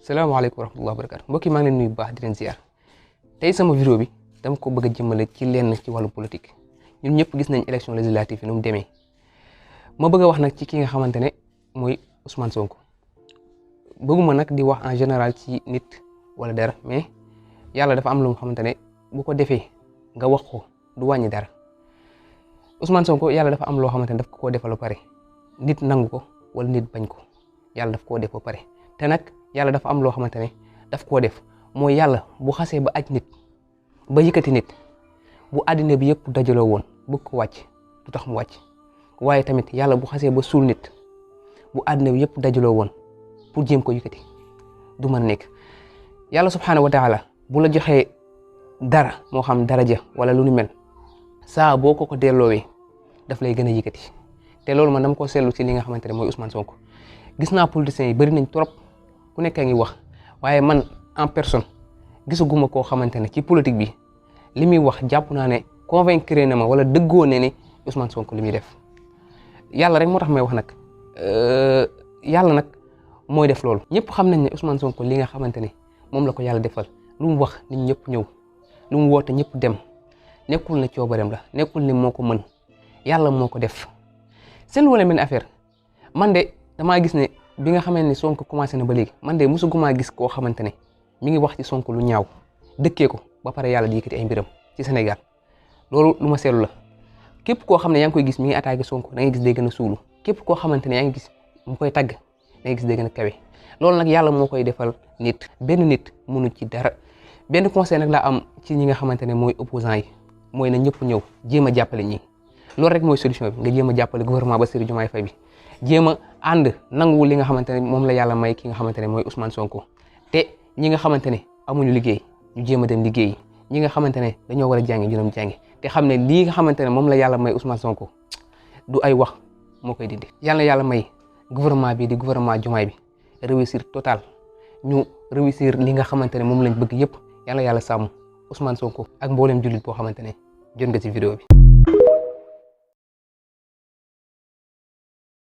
salaamaaleykum wa rahmatullahi wa barakatu mbokk yi maa ngi leen nuyu bu baax di leen ziar tey sama vidéo bi dama ko bëgg a jëmale ci lenn ci wàllu politique ñun ñëpp gis nañ élection législative yi nu mu demee ma bëgg a wax nag ci ki nga xamante ne mooy Ousmane Sonko bëgguma nag di wax en général ci nit wala dara mais yàlla dafa am lu nga xamante ne bu ko defee nga wax ko du wàññi dara Ousmane Sonko yàlla dafa am loo xamante ne daf ko koo defal ba pare nit nangu ko wala nit bañ ko yàlla daf koo def ba pare te nag yàlla dafa am loo xamante ne daf koo def mooy yàlla bu xasee ba aj nit ba yëkkati nit bu àddina bi yëpp dajaloo woon bëgg ko wàcc du tax mu wàcc waaye tamit yàlla bu xasee ba suul nit bu àddina bi yëpp dajaloo woon pour jéem ko yëkkati du mën nekk yàlla subhaanahu wa taala bu la joxee dara moo xam daraja wala lu ni mel saa boo ko delloowee daf lay gën a yëkkati te loolu man dama ko seetlu ci li nga xamante ne mooy Ousmane Sonko gis naa politiciens yi bëri nañ trop ku nekk a ngi wax waaye man en personne gisaguma koo xamante ne ci politique bi li muy wax jàpp naa ne convaincre na ma wala dëggoo ne ni Ousmane Sonko li muy def yàlla rek moo tax may wax nag yàlla nag mooy def loolu. ñëpp xam nañ ne Ousmane Sonko li nga xamante ne moom la ko yàlla defal lu mu wax nit ñëpp ñëw lu mu woote ñëpp dem nekkul ne coobareem la nekkul ne moo ko mën yàlla moo ko def seen wala benn affaire man de damaa gis ne. bi nga xamee ne Sonko commencé na ba léegi man de mosuguma gis koo xamante ne mi ngi wax ci Sonko lu ñaaw dëkkee ko ba pare yàlla di yëkkati ay mbiram ci Sénégal loolu lu ma seetlu la képp koo xam ne yaa ngi koy gis mi ngi attaqué Sonko da ngay gis day gën a suulu képp koo xamante ne yaa ngi gis mu koy tagg da ngay gis day gën a kawe loolu nag yàlla moo koy defal nit benn nit mënu ci dara benn conseil nag laa am ci ñi nga xamante ne mooy opposant yi mooy na ñëpp ñëw jéem a jàppale ñi loolu rek mooy solution bi nga jéem a jàppale gouvernement Bassirou Diomaye Faye bi jéem a ànd nangu li nga xamante ne moom la yàlla may ki nga xamante ne mooy Ousmane Sonko te ñi nga xamante ne amuñu liggéey ñu jéem a dem liggéey ñi nga xamante ne dañoo war a jàngi ñu dem jàngi te xam ne lii nga xamante ne moom la yàlla may Ousmane Sonko du ay wax moo koy dindi. yàlla may gouvernement bi di gouvernement Diomaye bi réussir total ñu réussir li nga xamante ne moom lañ bëgg yëpp yàlla sàmm Ousmane Sonko ak mboolem jullit boo xamante ne jot nga ci vidéo bi.